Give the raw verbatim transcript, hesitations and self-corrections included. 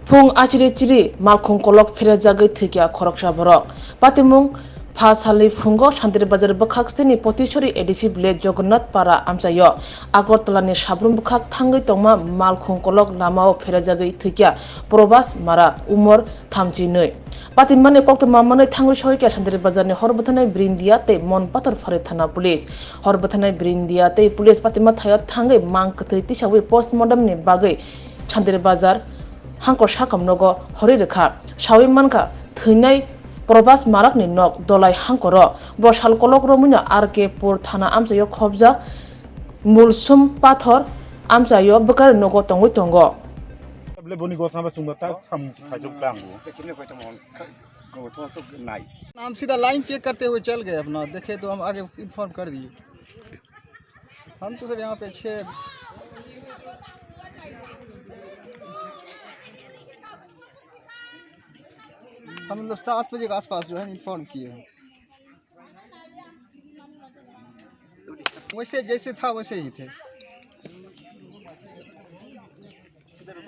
Phung achiri chiri malkhung kolok pherejagwi thwikya khoroksa borok. Patimung pha salni phungo Shantir Bazar bwkhak steni Potisori A D C village Jagannath Para amchaio Agartala ni sabrum bwkhak thangwi tongma malkhung kolok lamao pherejagwi thwikya Probas Marak, umor thamchi nwi. Patimani koktwma manwi thangwi sohikya Shantir Bazar ni hor bwthanai Brindia tei Monpathar Phari Thana Police. Hor bwthanai Brindia tei police patima thaio thangwi mang kwthwi tisagwi postmortem ni bagwi Shantir Bazar hangkor sakam nogo horwi rwkha. Sawi mankha, thwinai Probas Marak ni nok Dolai hangkoro. Bo sal kolok romwino R K Pur thana amchaio khobjak Mulsum Pathor amchaio bwkari nogo tongwi tongo. Ble boni gosna ba chungba ta sam khaijok ta ango. हम सीधा line check करते हुए चल गए अपना, देखे तो हम आगे इन्फॉर्म कर दिए। हम तो सर यहाँ पे छः, हम लोग सात बजे के आसपास जो है इन्फॉर्म किए हैं। वैसे जैसे था वैसे ही थे।